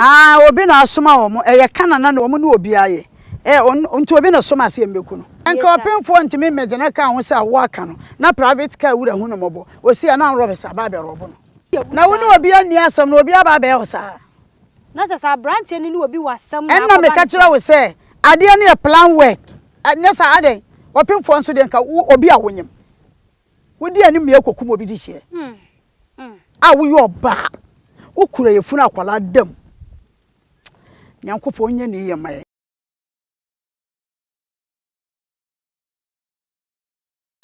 Aah obi na asoma wɔn, ɛyɛ Canaan na wɔn ne obi ayɛ, eh nti obi na soma sɛ yɛmmɛku no. Nka ɔpemfoɔ ntumi mmɛgyina car ho sɛ awoɔ aka no na private car wura hu no mmɔbɔ, ɔsi a na robbers aba abɛrɔbo no. Na wo ne obi anni asɛm na obi aba abɛyɛ wo saa. Na kyerɛ sɛ abranteɛ no ne obi wɔ asɛm na Ɛnna akɔba meka no kyerɛ saa. wo sɛ adeɛ no yɛ plan work, nyɛ saa adɛn? Ɔpemfoɔ nso deɛ nka wo obi a wonyem, wodi anim yɛ kɔkum obi de hyeɛ a woyɛ ɔbaa wokura yɛfunu akwadaa da mu nyankopɔn nyɛ ne yɛ ma yɛn.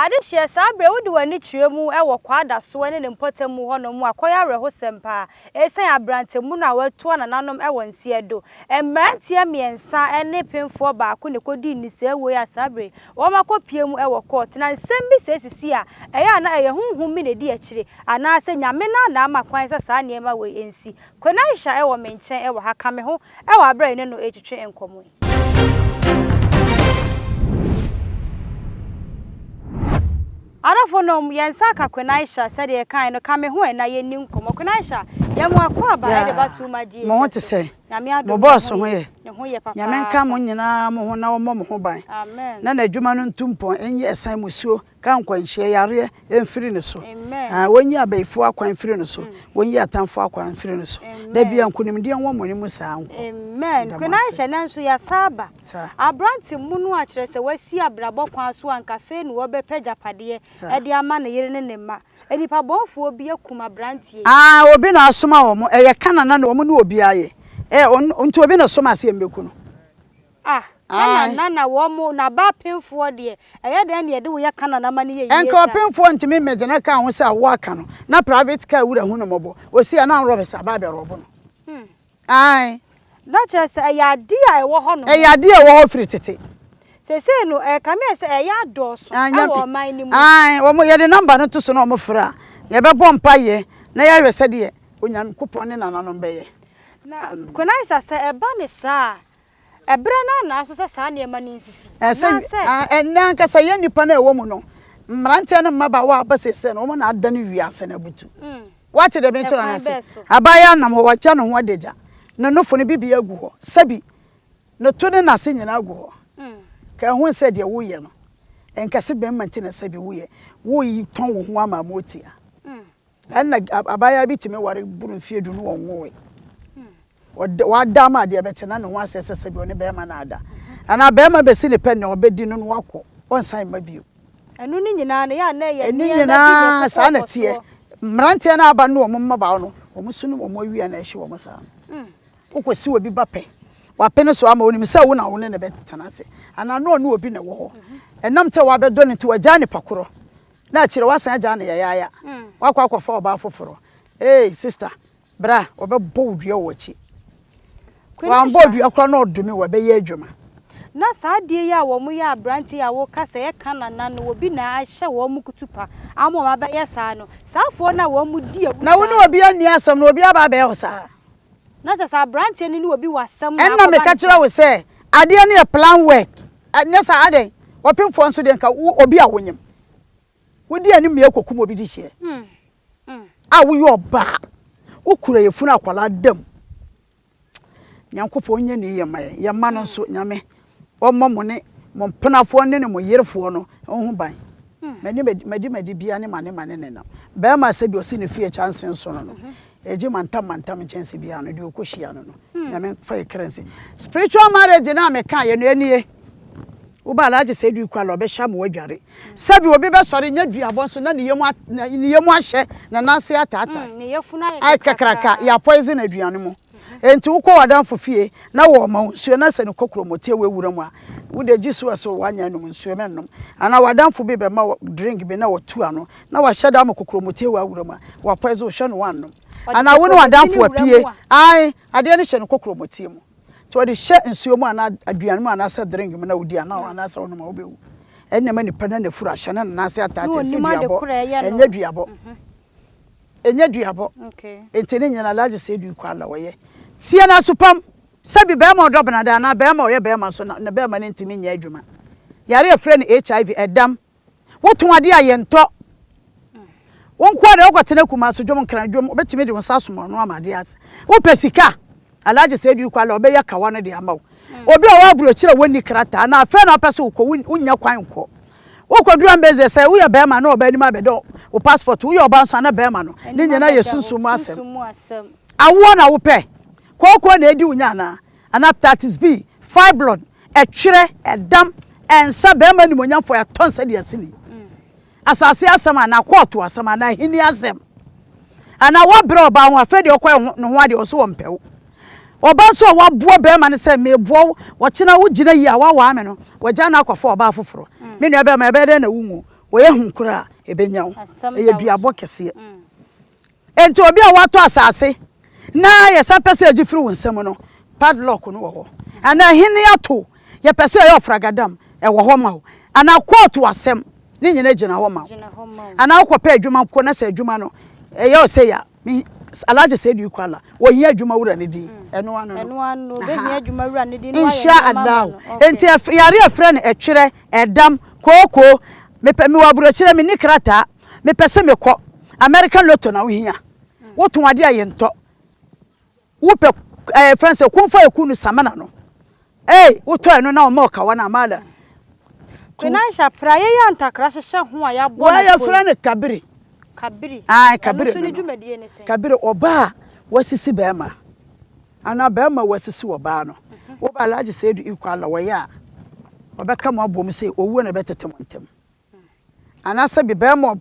Adehyeɛ, saa berɛ yi wode w'ani kyerɛ mu wɔ Kwadasoɔ ne ne mpɔtam mu hɔnom a, kɔyɛ awerɛhosɛm paa. Ɛsiane aberantemono a wɔatu anananom wɔ nseɛ do. Mmeranteɛ mmiɛnsa ne pemfoɔ baako na ɛkɔdii nnisɛewuo yi a saa berɛ yi wɔakɔpue mu wɔ kɔɔto. Na nsɛm bi sɛɛ sisi a, ɛyɛ a na ɛyɛ honhom bi na ɛdi akyire anaasɛ Nyame no ara na ama kwan sɛ saa nneɛma wei nsi. Quenaisha wɔ me nkyɛn wɔ ha, ka me ho wɔ aberɛ a yɛne no retwetwe nkɔmmɔ yi. Adɔfonom, yɛn nsa aka Quenaisha sɛdeɛ yɛkaeɛ no, ka me ho ɛ na yɛnni nkɔmmɔ. Quenaisha, yɛn mo akwaaba de ba Tuma Yeah, mo ho GHS te so. sɛn? Nyame Mo adom, yɛn bɔɔso ho ho yɛ. yɛ? Ne ho yɛ Nyame nka mo papaapa. nyinaa mo ho na ɔmmɔ mo ho ban, Amen. na n'adwuma no ntu mpɔn, ɛnyi ɛsan musuo, ka nkwanhyia, yareɛ mfiri ne so. Amen. Ah, wɔnyi abayifoɔ akwan mfiri ne so, wɔnyi atamfoɔ akwan mfiri ne so. Da biara Amen. nkonimdie nwɔ mo anim saa nkɔ. Amen. Meda mo Queen ase. Aisha, ɛnɛ nso yɛasan aba. Saa. Aberante mono a kyerɛ sɛ wasi abrabɔ kwan so a anka afei na ɔrebɛpɛ agyapadeɛ Saa. de ama ne yere ne ne mma. Nnipa bɔnfoɔ bi akum aberanteɛ yi. Ah, obi na asoma wɔn, ɛyɛ Canaan na wɔn ne obi ayɛ. Eh, nti obi na soma sɛ yɛmmɛku no. Ah, Ae. Canaan na na wɔn, na ba apemfoɔ deɛ, ɛyɛ dɛn na yɛde wo yɛ Canaan ama no yɛ yie Ɛnka saa? ɔpemfoɔ ntumi mmɛgyina car ho sɛ awoɔ aka no, na private car wura hu no mmɔbɔ, ɔsi a na robbers aba abɛrɔbo no. Ae. Na kyerɛ sɛ ɛyɛ adeɛ a ɛwɔ hɔ nom. Ɛyɛ adeɛ a ɛwɔ hɔ firi tete. Seesei no, ɛrekame ayɛ sɛ ɛreyɛ adɔɔso wɔ ɔman no mu. Ae, wɔn, yɛde number no to so na wɔfrɛ a, yɛbɛbɔ mpaeɛ na yɛahwɛ sɛdeɛ Onyankopɔn ne nananom bɛyɛ. Na Queen Aisha, sɛ ɛba no saa a, ɛberɛ no ara na aso sɛ saa nneɛma no nsisi, Ɛsɛ, anaasɛ? ɛnnɛ ankasa yɛn nnipa no a ɛwɔ mu no, mmeranteɛ ne mmabaawa a aba seesei no, wɔn na adane wiase no abutu. Woate deɛ merekyerɛ no Ɛkwan ase? bɛn so? Abaayewa nam hɔ, wagya ne ho adagya, ne nofo no biribi agu hɔ, sɛbi ne to ne n'ase nyinaa gu hɔ. Ka ɛho sɛ deɛ woyɛ no, ɛnkɛse bɛrima nti na sɛbi woyɛ, woretɔn wo ho ama ama otia. Ɛnna abaayewa bi tumi ware boro mfeɛ du no ɔnwoe. Ɔda wada ama adeɛ bɛkyɛ na ne ho asɛ sɛ sɛbi ɔne bɛrima na ada. Anaa bɛrima bɛsi ne pɛ nea ɔbɛdi no no wakɔ, ɔnsan mma bio. Ɛno ne nyinaa no, yɛ a na ɛyɛ Ɛno nneɛma bi na nyinaa ɛkokɔ saa na kɔ ɛteɛ. soɔ. Mmeranteɛ no aba ne wɔn mmabaawa no, wɔn so ne wɔn awia na ɛhye wɔn saa no. Wokɔsi obi ba pɛ, wapene so ama onim sɛ wo na wo ne no bɛtena ase anaa na ɔne obi na ɛwɔ hɔ. Ɛnam sɛ wabɛdɔ no nti wagyaa nipa korɔ. Na akyire wasan agyaa no yayaaya. Wakɔ akɔfa ɔbaa foforɔ. Ee sister, bra, ɔbɛbɔ wo dua wɔ w'akyi. Wammɔ wo dua koraa na ɔdome wo, ɛbɛyɛ adwuma. Na saa adeɛ yi a wɔyɛ aberanteɛ yi a woka sɛ ɛyɛ Kanana no obi na ahyɛ wɔn kutupa ama wɔn abɛyɛ saa no, saa afoɔ no a wɔdi awu Na wo ne saa no. obi anni asɛm na obi aba abɛyɛ wo saa. Na kyerɛ sɛ aberanteɛ no ne obi wɔ asɛm na Ɛnna akɔba meka ne kyerɛ saa. wo sɛ adeɛ no yɛ plan work. Ɛnyɛ saa adɛn? Ɔpemfoɔ nso deɛ nka wo obi a wonyem. Wodi anim yɛ kɔkum obi de hyeɛ. A woyɛ ɔbaa. Wokura yɛfunu akwadaa da mu. Nyankopɔn nyɛ ne yie mma yɛn. Yɛn mma no nso, Nyame ɔmmɔ mo ne mo mpenafoɔ ne ne mo yerefoɔ no ho ban. M'ani madi madi bia ne mane mane nenam. Bɛrima sɛ bi ɔsi ne fie kyanse nsono no. Ɛgye mantam mantam nkyɛnse biara no deɛ ɔkɔ hyia no no. Nyame fa yɛ kra nsi. Spiritual marriage no a meka yɛ no ɛnie. Woba Alhaji Seidu Ikwala ɔbɛhyɛ ama wadware. Sɛbi obi bɛsɔre nyɛ duabɔ nso na ne yam ne yam ahyɛ na nan ase ataatae. Ne yafunu ayɛ Ayɛ kakraka yɛ poison aduane mu. Enti wokɔ w'adamfo fie na wɔma wo nsuo na sɛ ne kɔkrɔmɔtie wɔ awura mu a, wode gye so sɛ woanyɛ anom nsuo mɛnnom. Anaa w'adamfo bi bɛma wo drink bi na watu ano na wahyɛ da ama kɔkrɔmɔtie wɔ awura mu a, wapoison wo, hwɛ no woannom. Ɔde Anaa wo ne kɔkrɔmɔtie w'adamfo no wura apue, mu a. ae, adeɛ no hyɛ no kɔkrɔmɔtie mu. Nti wɔde hyɛ nsuo mu anaa aduane mu anaasɛ drink mu na wodi anaa anaasɛ wonom a wobɛwu. Ɛnna ɛma nipa no n'afuru ahyɛ na ne nan ase Na ataatae sɛ ɔnim ade duabɔ. korɔ ɛyɛ no. Ɛnyɛ duabɔ. Ɛnyɛ duabɔ. Nti ne nyina Alhaji Seidu Kwala ɔyɛ. Tie no asopam. Sɛbi bɛɛma ɔdɔ benada anaa bɛɛma ɔyɛ bɛɛma nso na ne bɛɛma no ntumi nyɛ adwuma. Yare a yɛfrɛ no HIV, ɛdam. Wotɔn adeɛ a yɛntɔ. Wo nkoa deɛ wokɔtena Kumasi dwom, Nkran dwom, wobɛtumi de wo nsa asom ano ama adeɛ asa. Wopɛ sika? Alhaji Seidu Kwale ɔbɛyɛ kawa no de ama wo. Obi a ɔwɔ aburokyire a wɔnni krataa na afei na wopɛ sɛ wokɔ, wonnya kwan nkɔ. Wokɔduru Ambeze sɛ woyɛ barima na ɔbaa anim abɛdɔ wo passport, woyɛ ɔbaa nso a na barima no. Ne nyinaa yɛ sunsum mu asɛm. Awoɔ na wopɛ? Kookoo na edi wo nya anaa? Anaa hepatitis B, fibroid, ɛtwerɛ, ɛdam, ɛnsa, barima animuonyamfoɔ yɛatɔ nsa de asi ni. Asase asɛm anaa kɔɔto asɛm anaa ahenni asɛm anaa woabrɛ ɔbaa ho afei deɛ ɔkɔyɛ ne ho adeɛ ɔso ɔmpɛ wo. Ɔbaa nso a waboa barima no sɛ meboa wo ɔkyena wogyina yie a woawaa me no wagya no akɔfa ɔbaa foforɔ. Me nua barima ɛbɛyɛ dɛn na wonwu? Wɔyɛ hu koraa a ɛbɛnya wo. Ɛyɛ duabɔ kɛseɛ. Enti obi a watɔ asase na yɛsan pɛ sɛ yɛgye firi wo nsam no, padlock no wɔ hɔ. Anaa ahenni ato, yɛpɛ sɛ yɛyɛ ɔfragadam, ɛwɔ hɔ ma wo. Anaa kɔɔto asɛm, ne nyinaa gyina hɔ ma wo. Anaa wokɔpɛ adwuma mpo na sɛ adwuma no ɛyɛ wo sɛ ya, me Alhaji Seidu Ikwala, wɔhia adwuma wura no din, ɛno ano no. Aha. Insha Allah. Enti yare a ɛfrɛ no ɛtwerɛ, ɛdam, kookoo, mepɛ, mewɔ aburokyerɛ, menni krataa. Mepɛ sɛ mekɔ. American lotto na wohia. Wotɔn adeɛ a yɛntɔ. Wopɛ ɛɛ eh, fɛn sɛ kunfa eku no samina no. Ee, wotɔ ɛno na wɔma ɔkawa no amala. Kwenansha pra yɛ yɛ ntakra hyehyɛ ho a yɛabɔ no Wɔyɛ frɛ no kabiri. Kabiri. Ae, kabiri no no. Kabiri ɔbaa a wasisi bɛrima anaa bɛrima a wasisi ɔbaa no. Woba Alhaji Seidu Iko Allah wɔyɛ a ɔbɛka mo abom sɛ owuo na ɛbɛtete mo ntam. Anaasɛ bi barima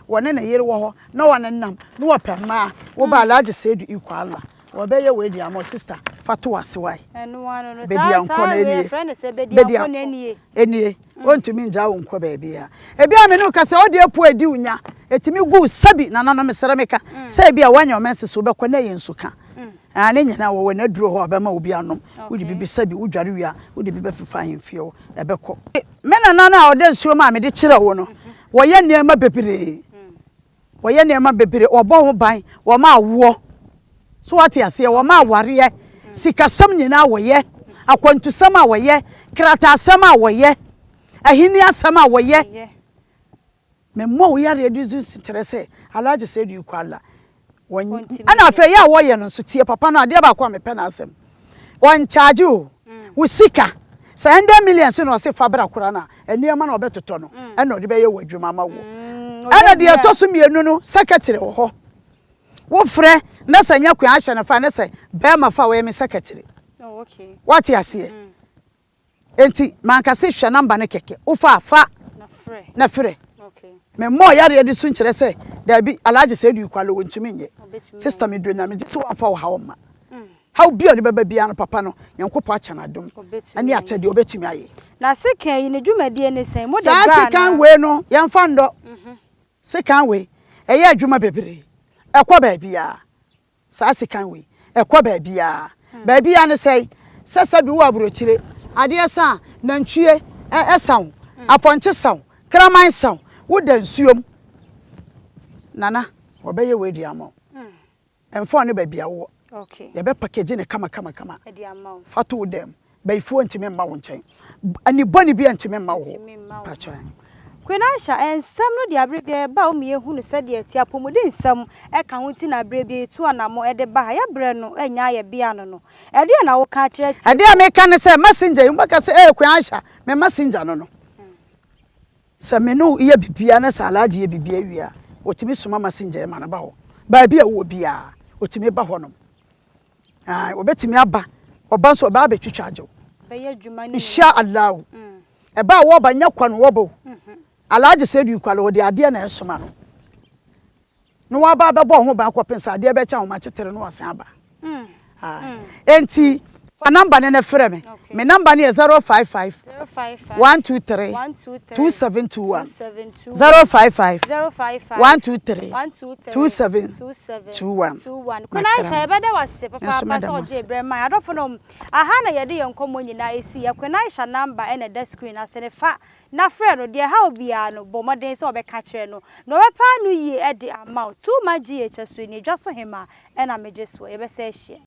wɔne ne yere wɔ hɔ na wɔnenam na wɔpɛ mmaa woba Alhaji Seidu Iko Allah wɔbɛyɛ wei de ama wo sister fa to w'ase wae Bediankɔ no nie Bediankɔ nie ɔntumi ngyaa wo nkɔ baabiara ebi a me ne wo kasa ɔde apu adi wo nya ɛtumi gu wo sɛbi nananom mesrɛ meka sɛ ebi a woanya ɔmɛnse so wobɛkɔ na ɛyɛ nsuka Ah, ne nyinaa wɔwɔ n'aduro hɔ a ɔbɛma obi anom. Wode bi bisa bi, wodware wie a, wode bi bɛfefa ahemfie hɔ, ɛbɛkɔ. Me nana no a ɔda nsuo mu a mede kyerɛɛ wo no, wɔyɛ nneɛma bebree. Wɔyɛ nneɛma bebree. Wɔbɔ ho ban, wɔma awoɔ. So wate aseɛ? Wɔma awareɛ. Sikasɛm nyinaa wɔyɛ. Akwantusɛm a wɔyɛ, krataasɛm a wɔyɛ, ahenni asɛm a wɔyɛ. Me mmɔ wo yareɛ de nso kyerɛ sɛ Alhaji Seidu Iko Allah wɔn ɛna afei yɛ a wɔyɛ no nso tie papa no adeɛ baako a mepɛ n'asɛm wɔn charge o wo sika sɛ hundred million so na ɔse fa bra koraa no a nneɛma na ɔbɛtotɔ no ɛna ɔde bɛyɛ wɔ adwuma ama wo ɛna deɛ ɛtɔ so mmienu no secretary wɔ hɔ wofrɛ na sɛ nyɛ kwan ahyɛ no fa ne sɛ bɛrima fa wɔyɛ me secretary wate aseɛ Enti manka se hwɛ number no kɛkɛ, wofa a fa na frɛ. Memmɔɔ yareɛ de so nkyerɛ sɛ daabi Alhaji Seidu Ikwale wɔntumi nyɛ. Sister medɔ Nyame gye sɛ wamfa wo haw mma. Haw bi a ɔde bɛba biara no papa no Nyankopɔn akyɛ no adom ne akyɛdeɛ ɔbɛtumi ayɛ. Na sekan yi ne dwumadie ne sɛn? Mode Saa dɔ sekan anaa? wei no yɛmfa ndɔ. Sekan wei ɛyɛ adwuma bebree, ɛkɔ baabiara. Saa sekan wei, ɛkɔ baabiara. Baabiara ne sɛn? Sɛ sɛbi wowɔ aburokyire, adeɛ sa a, nantwie sa wo, apɔnkye sa wo, kraman sa wo, woda nsuom. Nana, wɔbɛyɛ wei de ama wo. Ɛmfa wo ne baabi a wowɔ. Yɛbɛ package no kama kama kama. Fa to wo dan mu. Bayifoɔ ntumi mma wo nkyɛn. Ani bɔne biara ntumi mma wo hɔ. Mpakyɛ. Queen Aisha, Nsɛm no deɛ aberɛ biara yɛba a woma yɛhu no sɛdeɛ ɛteɛ, apɔmuden nsɛm ka ho nti na aberɛ biara yɛtu anamɔ de ba ha, yɛabrɛ no anya ayɛ bea no no, ɛdeɛn na woka akyerɛ atiefoɔ? Adeɛ a meka ne sɛ, messenger yi, wobɛka sɛ ee Queen Aisha, me messenger no no, sɛ me ne wo yɛ biribiara na sɛ Alhaji yɛ biribiara wie a, ɔtumi soma messenger yi ma no ba hɔ. Baabi a wowɔ biara, ɔtumi ba hɔnom. Ae, wɔbɛtumi aba. Ɔba nso, ɔbaa abɛtwitwa agye wo. Insha Allahu. Ɛba a wɔba, nyɛ kwa na wɔba o. Alhaji Seidu Kwale, wɔde adeɛ na ɛsoma no. Na waba abɛbɔ ho ban kɔpem sɛ adeɛ bɛkyɛ ahomakyetere na wasan aba. Ae. Enti, fa number no na frɛ me. Me number no yɛ 055 123 2721. 055 123 2721. Queen Aisha, yɛbɛda wo ase papaapa sɛ ɔgyee berɛ mae. Adɔfo nom, aha na yɛde yɛn nkɔmmɔ nyinaa ɛsi. Yɛ Queen Aisha number na ɛda screen ase no, fa na frɛ no. Deɛ ɛha wo biara no, bɔ mmɔden sɛ wobɛka akyerɛ no, na ɔbɛpa ano yie de ama wo. Too much GH so nie, dwa so hemaa na megye soɔ. Yɛbɛsan ahyia.